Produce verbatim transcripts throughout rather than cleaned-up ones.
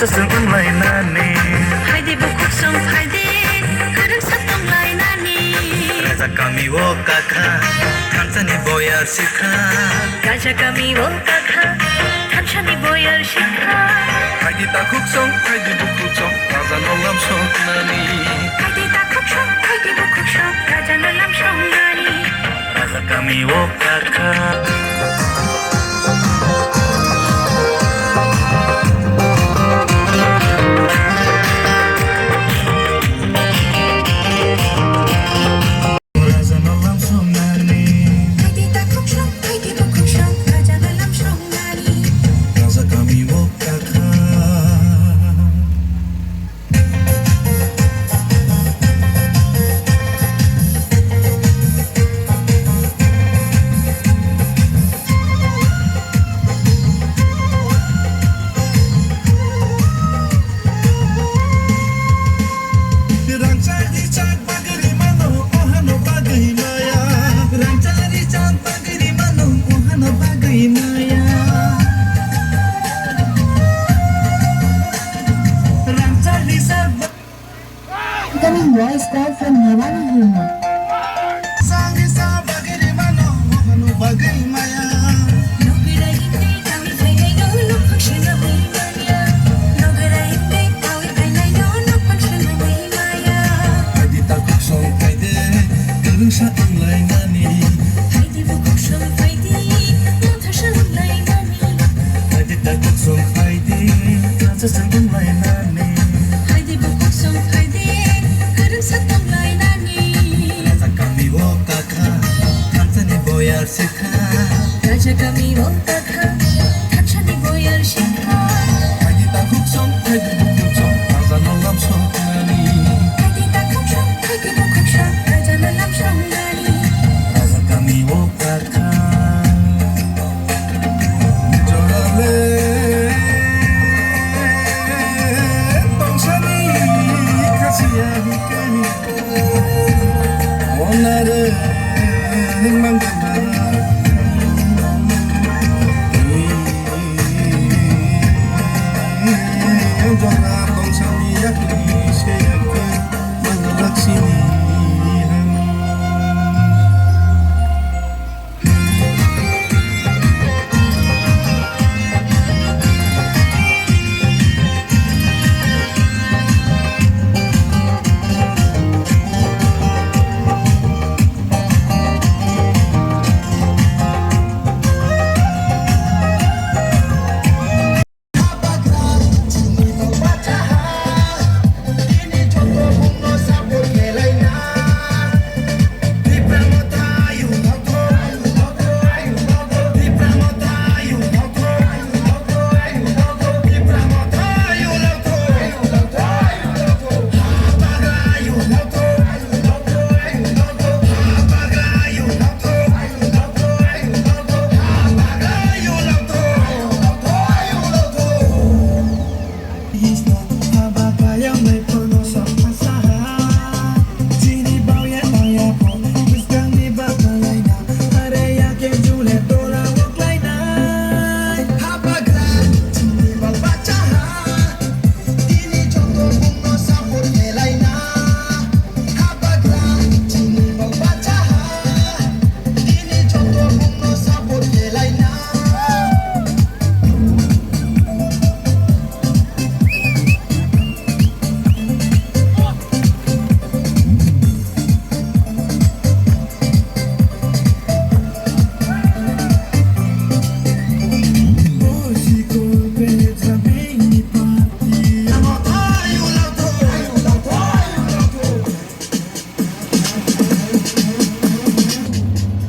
Chwng wnglainani. Phaidi bukhuk song phaidi, kwrwngsa tonglainani. Raja kami o kakha, thansani boyar sikha. Raja kami o kakha, thansani boyar sikha. Phaidi takhuk song, phaidi bukhuk song, raja no lam soknani. Phaidi takhuk song, phaidi bukhuk song, raja no lam soknani. Raja kami o kakha. Raja no lam soknani. Phaidi takhuk song, phaidi bukhuk song, raja no lam soknani. Raja kami o kakha. Rangchak rijak bagwi rimano, ohano bagwi maya. Rangchak rijak bagwi rimano, ohano bagwi maya. Rangchak rijak ba- Incoming voice call from Nirani Hima. Rangchak rijak bagwi rimano, ohano bagwi maya. Phaidi takhuk song phaidi, kwrwngsa wnglainani. Phaidi bukhuk song phaidi, motha song wnglainani. Phaidi takhuk song phaidi, kwrwngsa wnglainani. Phaidi bukhuk song phaidi, kwrwngsa tonglainani. Raja kami o kakha, thansani boyar sikha. Raja kami o kakha, thansani boyar sikha. Phaidi takhuk song, phaidi bukhuk song, raja no lam soknani. Phaidi takhuk song, phaidi bukhuk song, raja no lam soknani. Raja kami o kakha. Jorale, tongsani khasiya hikani. Onare mangana. Jora tongsani yakni se yakni mangana sini.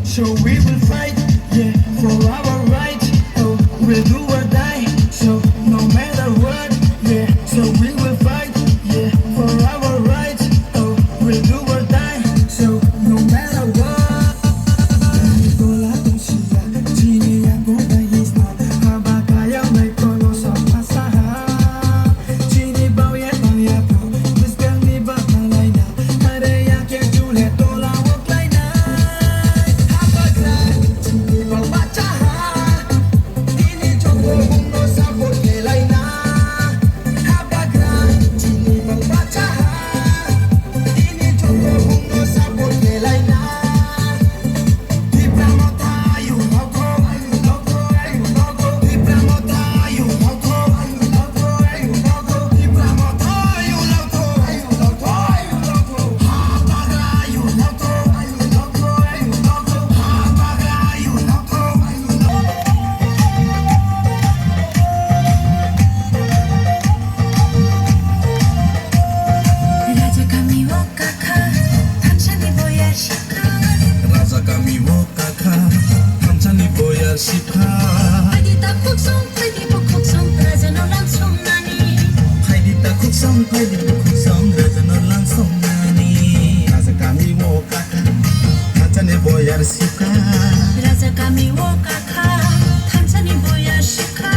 So we will fight, yeah, for our rights. Oh, we'll do or die. So no matter what, yeah. So we will fight, yeah, for our rights. Oh, we'll do or die. So no matter what. Akha, thansa ni boyar sipha. Phaidi ta khuksong, phaidi bukhuksong, raja no lang song nani. Phaidi ta khuksong, phaidi bukhuksong, raja no lang song nani. Raja kami o kakha, thansa ni boyar sipha. Raja kami o kakha, thansa ni boyar sipha.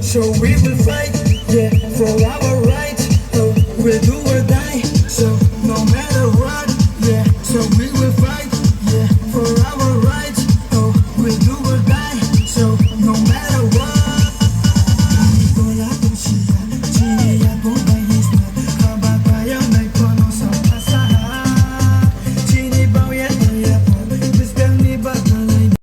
So we will fight, yeah, for our rights. So we'll do or die. So